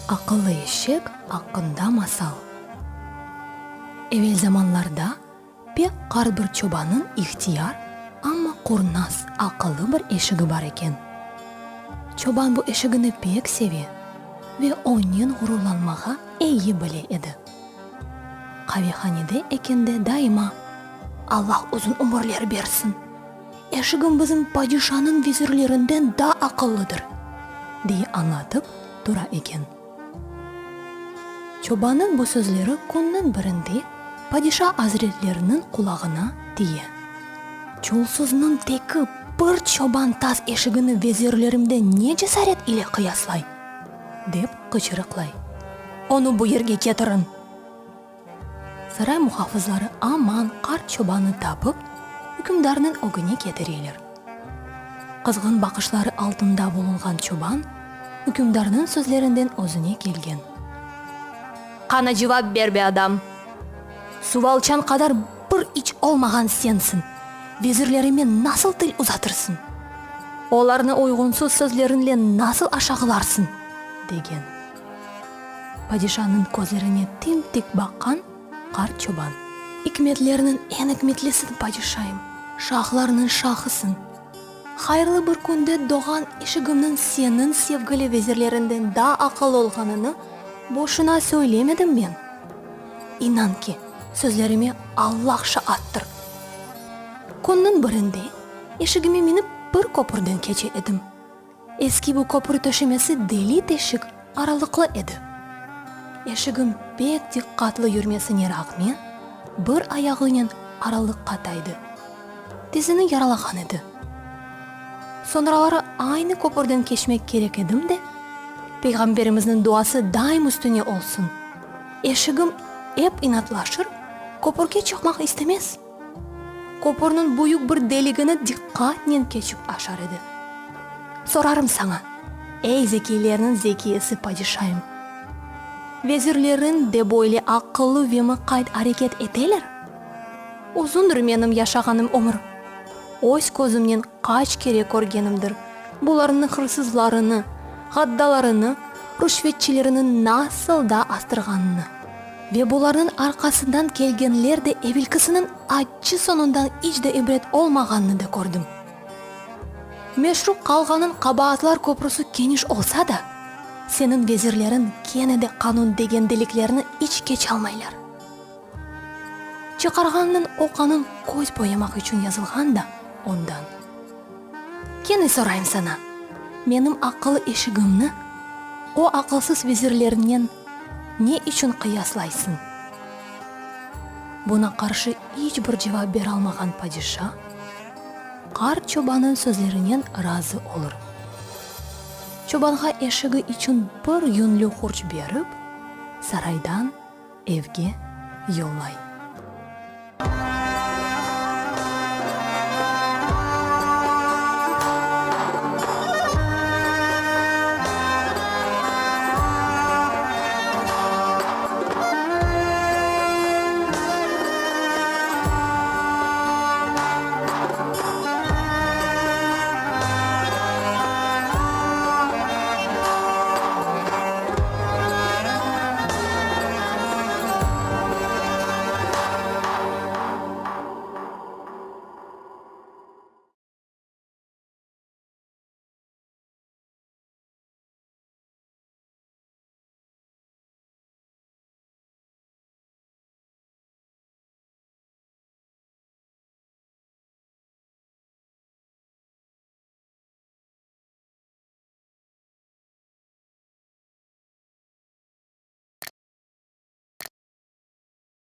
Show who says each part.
Speaker 1: Aqıllı eşek aqqında masal. Evel zamanlarda pek qart bir çobanıñ ihtiyar, amma qurnaz, aqıllı bir eşigi bar eken. Çoban bu eşigini pek seve ve onen ğururlanmağa eyi bile edi. Qavehanede ekende daima, Allah uzun ömürler bersin, eşigim bizim padişanıñ vezirlerinden daa aqıllıdır, dey añlatıp tura eken. Çobannıñ bu sözleri künniñ birinde padişa azretleriniñ qulağına tiye. Çulsuznıñ teki bir çoban taz eşigini vezirlerimden ne cesaret ile qıyaslay? dep qıçırıqlay. Onı bu yerge ketiriñ! Saray muhafızları aman qart çobannı tapıp, ükümdarnıñ ögüne ketireler. Qızğın baqışları altında bulunğan çoban ükümdarnıñ sözlerinden özüne kelgen. Qana cevap ber be adam! Suvalçan qadar bir iç olmağan sensiñ, vezirlerime nasıl til uzatırsıñ? Olarnı uyğunsız sözleriñle nasıl aşağılarsıñ? degen. Padişanıñ közlerine tim-tik baqqan qart çoban. İkmetlerniñ eñ ikmetlisiñ, padişayım, şahlarnıñ şahısıñ. Hayırlı bir künde doğğan eşigimniñ seniñ sevgili vezirleriñden daa aqıllı olğanını boşuna söylemedim men. İnan ki, sözlerime Allah şaattır. Künniñ birinde eşigime minip bir köpürden keçe edim. Eski bu köpür töşemesi deli-teşik aralıqlı edi. Eşigim pek diqqatlı yürmesine rağmen, bir ayağınen aralıqqa taydı. Tizini yaralağan edi. Soñraları aynı köpürden keçmek kerek edim de, Peyğamberimizniñ duası daim üstüne olsun, eşigim ep inatlaşır, köpürge çıqmaq istemez. Köpürniñ büyük bir deligini diqqatnen keçip aşar edi. Sorarım saña, ey zekiylerniñ zekiyesi padişayım, vezirleriñ de böyle aqıllı ve mıqayt areket eteler? Uzundır menim yaşağanım ömür. Öz közümnen qaç kere körgenimdir bularnıñ hırsızlarını, ğaddalarını, rüşvetçilerini nasıl da astırğanını. Ve bularnıñ arqasından kelgenler de evelkisiniñ accı soñundan iç de ibret olmağanını da kördim. Meşru qalğanıñ qabaatlar köprüsi keniş olsa da, seniñ vezirleriñ kene de qanun degen deliklerni iç keçalmaylar. Çıqarğannıñ o qanun köz boyamaq içün yazılğan da, ondan. Kene sorayım saña, menim aqıllı eşigimni o aqılsız vezirlernen ne içün qıyaslaysıñ? Buna qarşı iç bir cevap beralmağan padişa qart çobanıñ sözlerinen razı olur. Çobanğa eşigi içün bir yünlü hurç berip, saraydan evge yollay.